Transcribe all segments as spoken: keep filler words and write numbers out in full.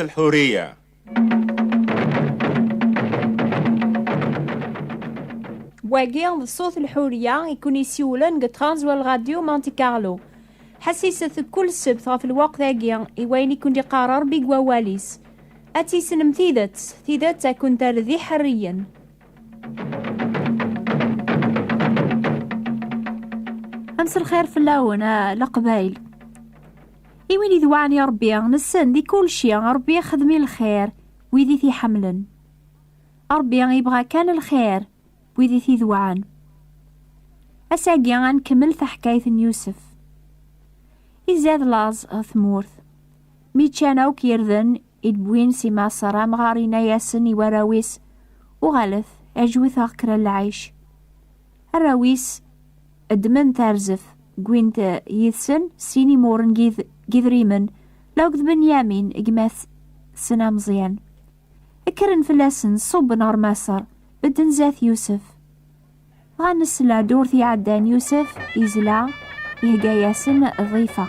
الحرية. Wagi d Ṣṣut Lḥuriya i kun-isiwlen deg Transworld Radio Monte Carlo. Ḥassiset kul ssebt ɣef lweqt-agi i wayen i kun-d-iqqar Ṛebbi deg wawal-is. Ad tissnem tidet, tidet ad kun-terr d iḥerriyen. Amselxir fell-awen, a Leqbayel. I win idewɛen i Ṛebbi, nessen di kulci, Ṛebbi ixdem i lxir wid i t-iḥemmlen. Ṛebbi ibɣa kan lxir wid i t-idewɛen. Ass-agi ad nkemmel taḥkayt n Yusef. Izad laẓ ɣer tmurt. Mi ččan akk irden i d-wwin si Maṣer, amɣar inna-yasen i warraw-is: "Uɣalet, ɛejwet-aɣ kra n lɛic." Arraw-is ddmen tarzeft, wwin-t yid-sen sin imuren n yid-, n yidrimen, la akked Benyamin, gma-tsen ameẓyan. Kkren fell-asen, ṣubben ɣer Maṣer, bedden zdat Yusef. Dɣa nesla ddurt iɛeddan, Yusef izla, ihegga-yasen ḍḍifa.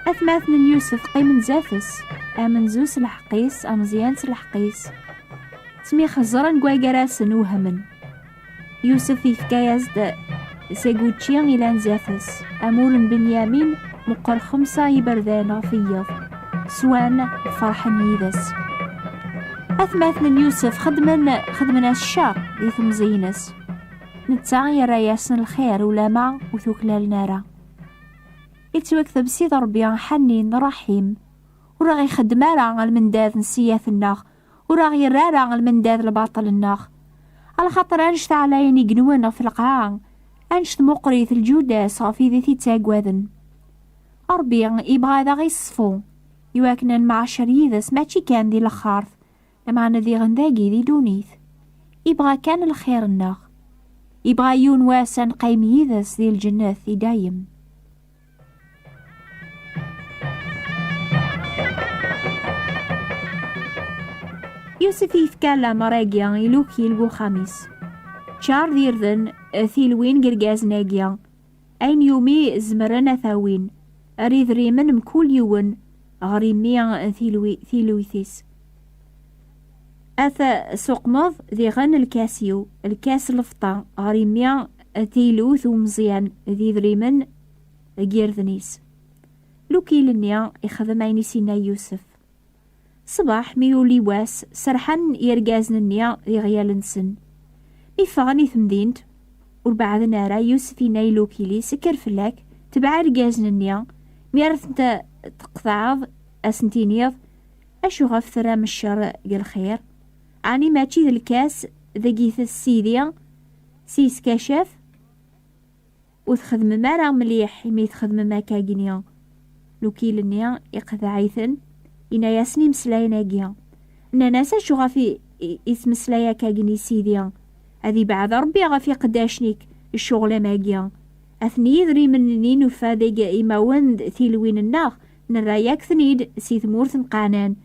Atmaten n Yusef qqimen zdat-s, amenzu s lḥeqq-is, ameẓyan s lḥeqq-is. Ttemyexeẓren deg waygar-asen, wehmen. Yusef yefka-yas-d seg wučči ilan zdat-s. Amur n Benyamin meqqer xemsa iberdan ɣef yiḍ. Swan, ferḥen yid-s. Atmaten n Yusef xedmen, xedmen-as ccer di temẓi-ines. Netta yerra-yasen lxir ulama ur t-uklalen ara. Ittwakteb Sidi Ṛebbi ḥanin, ṛaḥim. Ur aɣ-ixeddem ara lmendad n ssiyat-nneɣ, ur aɣ-yerra ara lmendad lbaṭel-nneɣ. Alaxaṭer annect ɛlayen igenwen ɣef lqaɛa, annect meqqrit lǧuda-s ɣef wid i t-ittaggaden. Ṛebbi ibɣa ad aɣ-iṣfu, iwakken ad nemɛacer yid-s, mačči kan di lexxart, lameɛna diɣen dagi di ddunit. Ibɣa kan lxir-nneɣ. Ibɣa yiwen wass ad neqqim yid-s di lǧennet i dayem. Yusef yefka lamer-agi i Lukil n uxxam-is. Ččar d irden tilwin n yergazen-agi. Ayen yumi zemren ad t-awin. Ar idrimen mkul yiwen ɣer imi tilwi-, tilwit-is. Ad t-suqmeḍ diɣen lkas-iw, lkas lfeṭṭa, ɣer imi tilut umeẓyan d idrimen deg irden-is. Lukil-nni ixdem ayen i s-inna Yusef. Ṣṣbeḥ mi yuli wass, serḥen yergazen-nni d iɣyal-nsen. Mi ffɣen i temdint, ur beɛden ara, Yusef yenna i Lukil-is: "Kker fell-ak, tbeɛ irgazen-nni, mi ara tent-tqeṭɛeḍ, ad sen-tiniḍ: 'Acu ɣef terram ccer deg lxir? Ɛni mačči d lkas deg itess Sidi s yeskacaf?'" Ur txedmem ara mliḥ imi txedmem akkagni. Lukil-nni iqḍeɛ-iten, yenna-yasen imeslayen-agi. Nnan-as: "Acu ɣef i, i, ittmeslay akkagni Sidi? Ad ibeɛɛed Ṛebbi ɣef iqeddacen-ik ccɣel am agi. Aten yidrimen-nni nufa deg imawen d tilwin-nneɣ, nerra-yak-ten-id si tmurt n Qɛnan.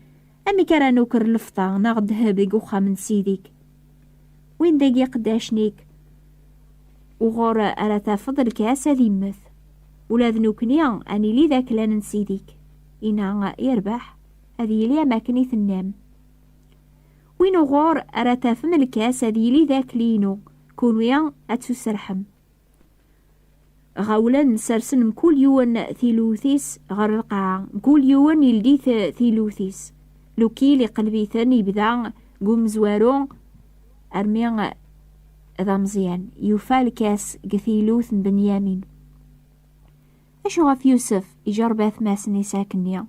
Amek ara nuker lefṭa neɣ ddheb deg uxxam n Sidi-k? Win dagi iqeddacen-ik, uɣur ara tafeḍ lkas ad immet. Ula d nekkni ad nili d aklan n Sidi-k." Inna: "Yerbeḥ, ad yili am akken i tennam. Win uɣur ara tafem lkas ad yili d akli-inu, kunwi ad tusserḥem." Ɣawlen, sersen mkul yiwen tilwt-is ɣer lqaɛa, mkul yiwen yeldi t-, tilwt-is. Lukil iqleb-iten, yebda deg umezwaru armi d ameẓyan, yufa lkas deg tilwt n Benyamin. Acu ɣef Yusef ijerreb atmaten-is akkenni?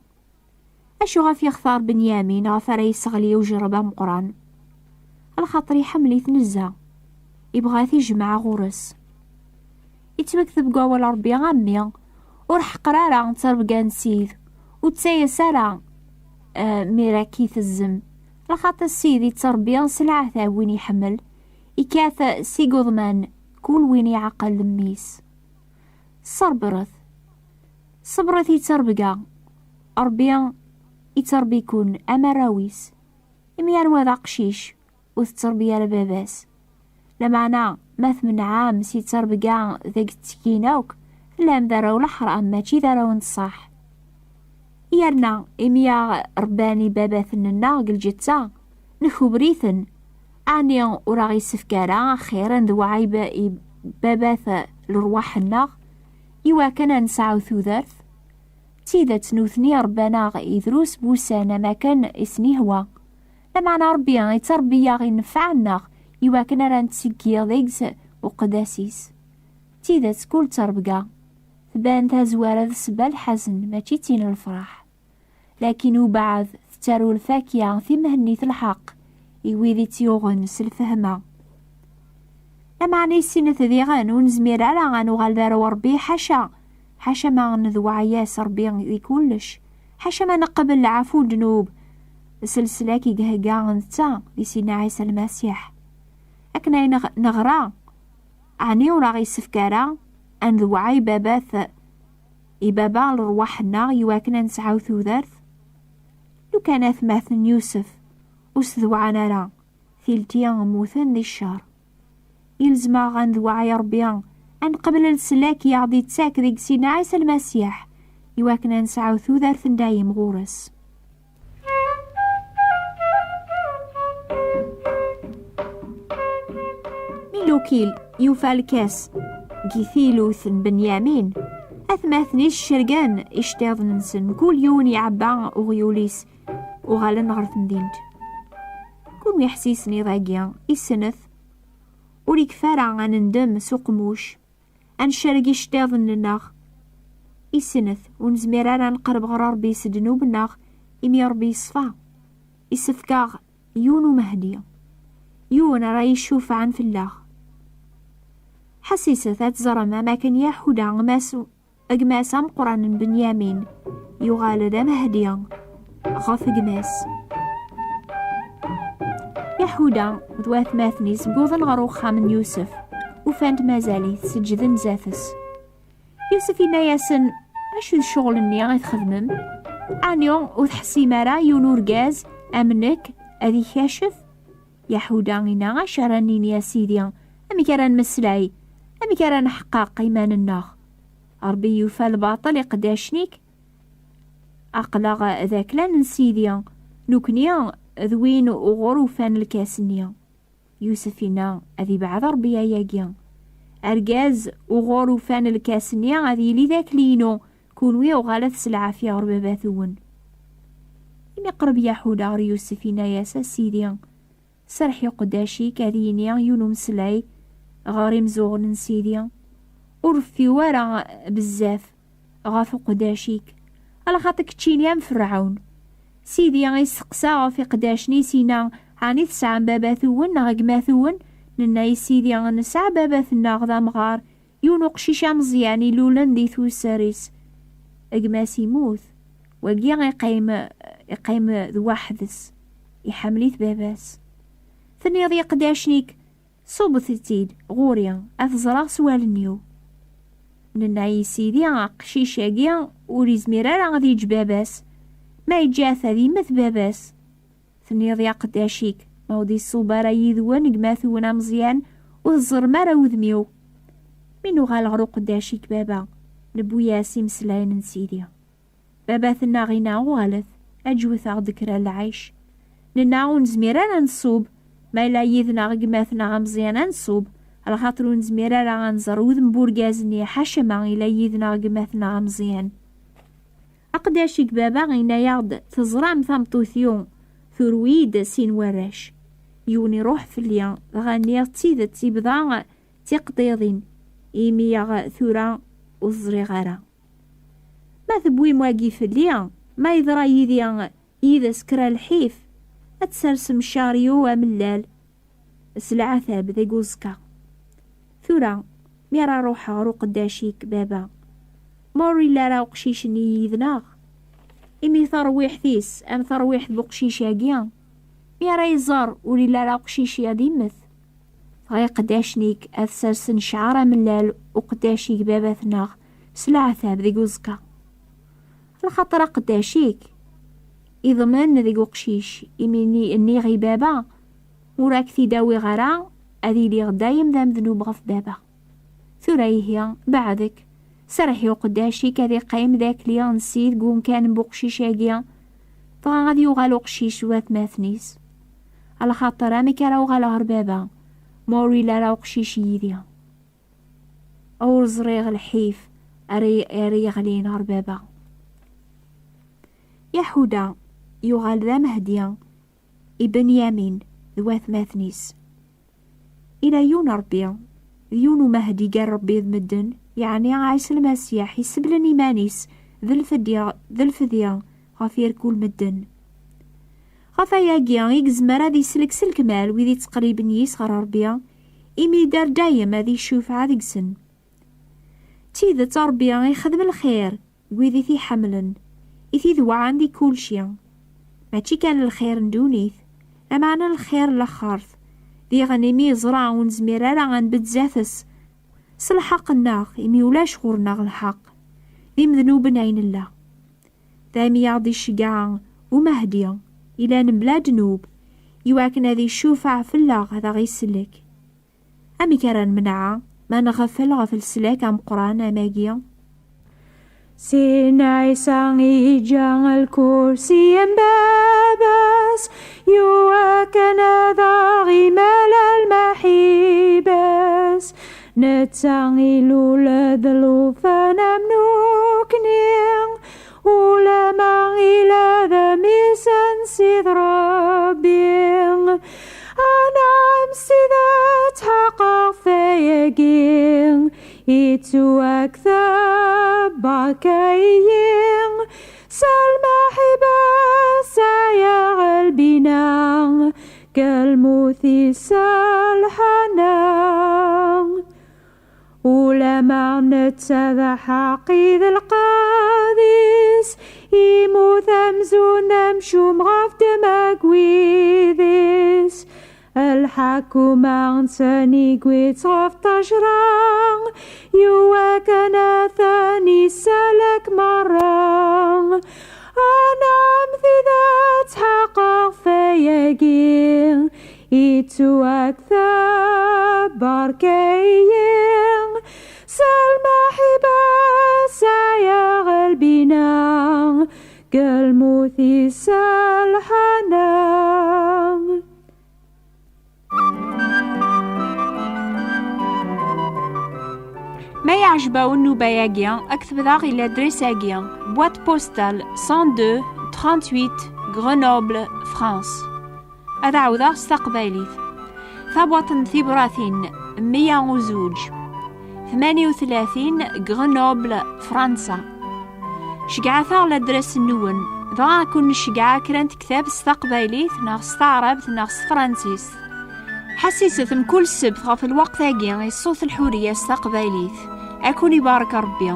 Acu ɣef yextar Benyamin ɣef ara yesseɣli ujerreb ameqqran? Alaxaṭer iḥemmel-it nezzeh, ibɣa ad t-ijmeɛ ɣur-s. Ittwakteb deg wawal Ṛebbi: "A mmi, ur ḥeqqer ara ttrebga n Ssid, ur ttayes ara, eh, mi ara k-itezzem. Alaxaṭer Ssid ittṛebbi s leɛtab win iḥemmel, ikkat s igeḍman kul win iɛeqqel d mmi-s." Ṣṣebret. Ṣebret i ttrebga. Ṛebbi ittṛebbi-ken am arraw-is. Imi anwa d aqcic ur tettṛebbi ara baba-s? Lameɛna ma tmenɛem si ttrebga deg ttekin akk, tellam d arraw n leḥram, mačči d arraw n ṣṣeḥ. Yerna imi aɣ-rebban ibabaten-nneɣ deg lǧetta, nkuber-iten. Ɛni ur aɣ-yessefk ara axir ad nedweɛ i ba-, i babat lerwaḥ-nneɣ, iwakken ad nesɛu tudert? D tidet, nutni rebban-aɣ i drus n wussan am akken i sen-ihwa. Lameɛna Ṛebbi yettṛebbi-aɣ i nnfeɛ-nneɣ, iwakken ara nettekki deg-s uqeddas-is. D tidet, kul ttrebga tban tazwara d ssebba n lḥazen, mačči d tin n lefṛaḥ. Lakin ubeɛd tettaru lfakya timhennit n lḥeqq i wid i tt-yuɣen s lfehma. Lameɛna issinet diɣen ur nezmir ara ad nuɣal d arraw n Ṛebbi, ḥaca, ḥaca ma nedweɛ-as Ṛebbi di kullec, ḥaca ma neqbel lɛafu n ddnub s leslak i ihegga netta di Sidna Ɛisa Lmasiḥ. Akken ay neɣ-, neɣra, ɛni ur aɣ-yessefk ara ad nedweɛ i babat, i baba lerwaḥ-nneɣ iwakken ad nesɛu tudert? Lukan atmaten n Yusef ur s-dewɛan ara, tilti mmuten di ccer. Ilzem-aɣ ad nedweɛ i Ṛebbi, ad neqbel leslak i aɣ-d-ittak deg Sidna Ɛisa Lmasiḥ, iwakken ad nesɛu tudert n dayem ɣur-s. Mi Lukil yufa lkas deg tilut n Benyamin, atmaten-is cergen iceṭṭiḍen-nsen, kul yiwen iɛebba uɣyul-is, uɣalen ɣer temdint. Kunwi ḥsisen iḍ-agi, issenet, ur ikfi ara ad nendem s uqmuc, ad ncerreg iceṭṭiḍen-nneɣ. Issenet, ur nezmir ara ad neqreb ɣer Ṛebbi s ddnub-nneɣ, imi Ṛebbi yeṣfa. Isefk-aɣ yiwen umehdi, yiwen ara yecufɛen fell-aɣ. Ḥessiset ad teẓrem am akken Yaḥuda, gma-s, gma-s ameqqran n Benyamin, yuɣal d amehdi ɣef gma-s. Yaḥuda d watmaten-is wwḍen ɣer uxxam n Yusef, ufan-t mazal-it, seǧǧden zdat-s. Yusef yenna-yasen: "Acu d ccɣel-nni i txedmem? Ɛni ur teḥsim ara yiwen urgaz am nekk ad ikacef?" Yaḥuda yenna: "Acu ara nini, a Sidi? Amek ara nmeslay? Amek ara neḥqeq iman-nneɣ? Ṛebbi yufa lbaṭel iqeddacen-ik? Aql-aɣ d aklan n Sidi, nekni d win uɣur ufan lkas-nni." Yusef yenna: "Ad ibɛed Ṛebbi ayagi. Argaz uɣur ufan lkas-nni ad yili d akli-inu, kunwi uɣalet s lɛafya ɣer baba-twen." Imi qreb Yaḥuda ɣer Yusef, yenna-yas: "A Sidi, serreḥ i uqeddac-ik ad yini yiwen umeslay ɣer imzuɣen n Sidi. Ur reffiw ara bezzaf ɣef uqeddac-ik, alaxaṭer keččini am Ferɛun." Sidi isteqsa ɣef iqeddacen-is, yenna: "Ɛni tesɛam baba-twen neɣ gma-twen?" Nenna i Sidi: "Nesɛa baba-tneɣ d amɣar, yiwen uqcic ameẓyan ilulen di tewser-is. Gma-s imut, wagi iqqim, iqqim d waḥed-s, iḥemmel-it baba-s." Tenniḍ i iqeddacen-ik: "Ṣubbet-t-id ɣur-i, ad t-ẓreɣ s wallen-iw." Nenna i Sidi: "Aqcic-agi ur izmir ara ad yeǧǧ baba-s, ma yeǧǧa-t ad yemmet baba-s." Tenniḍ i aqeddac-ik: "Ma ur d-iṣub ara yid-wen gma-twen ameẓyan, ur teẓrem ara udem-iw." Mi nuɣal ɣer uqeddac-ik baba, newwi-yas imeslayen n Sidi. Baba-tneɣ yenna: "Uɣalet, aǧwet-aɣ-d kra n lɛic." Nenna: "Ur nezmir ara ad nṣub, ma yella yid-neɣ gma-tneɣ ameẓyan ad nṣub, alaxaṭer ur nezmir ara ad nẓer udem n urgaz-nni, ḥaca ma yella yid-neɣ gma-tneɣ ameẓyan." Aqeddac-ik baba yenna-yaɣ-d: "Teẓram tameṭṭut-iw, turew-iyi-d sin warrac. Yiwen iruḥ fell-i, dɣa nniɣ d tidet, ibda d tiqeṭṭiḍin, imi-yaɣ tura ur ẓriɣ ara. Ma tewwim wagi fell-i, ma yeḍra yid-i, yid-s kra lḥif, ad tsersem ccar-iw amellal s leɛtab deg uẓekka. Tura, mi ara ruḥeɣ ɣer uqeddac-ik baba, ma ur yelli ara uqcic-nni yid-neɣ, imi tarwiḥt-is am tarwiḥt n uqcic-agi, mi ara iẓer ur yelli ara uqcic-i ad immet." Dɣa iqeddacen-ik ad sersen ccar amellal uqeddac-ik baba-tneɣ s leɛtab deg uẓekka. Lxaṭer aqeddac-ik iḍmen deg uqcic, imi nni-, nniɣ i baba: "Ur ak-t-id-awiɣ ara, ad iliɣ dayem d amednub ɣef baba." Tura ihi, beɛdek, Serreḥ i uqeddac-ik ad iqqim d akli n ssid deg umkan n uqcic-agi, dɣa ad yuɣal uqcic d watmaten-is. Alaxaṭer amek ara uɣaleɣ ɣer baba, ma ur yelli ara uqcic yid-i? Ur ẓriɣ lḥif ara, ara yeɣlin ɣer baba. Yaḥuda yuɣal d amehdi i Benyamin d watmaten-is. Ila yiwen Ṛebbi, d yiwen umehdi gar Ṛebbi d medden, yeɛni Ɛisa Lmasiḥ, iseblen iman-is d lfedya, d lfedya ɣef irkul medden. Ɣef ayagi i yezmer ad islek s lekmal wid itteqriben yis ɣer Ṛebbi, imi yedder dayem ad icufeɛ deg-sen. D tidet, Ṛebbi ixdem lxir deg wid i t-iḥemmlen, i t-idewɛen di kulci. Mačči kan lxir n ddunit, lameɛna lxir n laxert, diɣen imi yeẓra ur nezmir ara ad nbedd zdat-s s lḥeqq-nneɣ, imi ulac ɣur-neɣ lḥeqq, d imednuben ay nella. Daymi i aɣ-d-iceggeɛ umehdi, ilan mebla ddnub, iwakken ad icufeɛ fell-aɣ, ad aɣ-isellek. Amek ara nemneɛ ma nɣeffel ɣef leslak ameqqran am agi? Sidna Ɛisa iǧǧa lkursi n baba-s, iwakken ad aɣ-imal lmaḥiba-s. Netta ilul-d llufan am nukni, ulama ila d mmi-s n Ssid Ṛebbi. Anɛam s tidet ḥeqqeɣ ɣef wayagi, yettwakteb berka-iyi, s lmaḥiba sɛiɣ lbina, deg lmut-is lḥana. Ulama netta d aḥeqqi d lqaḍi-s, imut amzun d amcum ɣef ddemma n wid-is. Lḥakuma nsen i wwin-tt ɣef ṭṭejra, iwakken ad ten-isellek merra. Anɛam tidet ḥeqqeɣ ɣef wayagi, yettwakteb berka-iyi, s lmaḥiba sɛiɣ lbina, deg lmut-is lḥana. Ma yeɛjeb-awen nnuba-agi, ad k-tebḍeɣ i ladres-agi, boîte postale cent deux, trente-huit, Grenoble, France. Ad ɛawdeɣ s taqbaylit. Tabwaṭ n tibratin meyya u zuǧ, tmanya u tlatin, Grenoble, Fransa. Ceggɛet-aɣ ladres-nwen, dɣa ad ken-nceggeɛ kra n tektab s taqbaylit neɣ s taɛrabt neɣ s tefransist. Ḥessiset mkul ssebt ɣef lweqt-agi i Ṣṣut Lḥuriya s taqbaylit. Ad ken-ibarek Ṛebbi.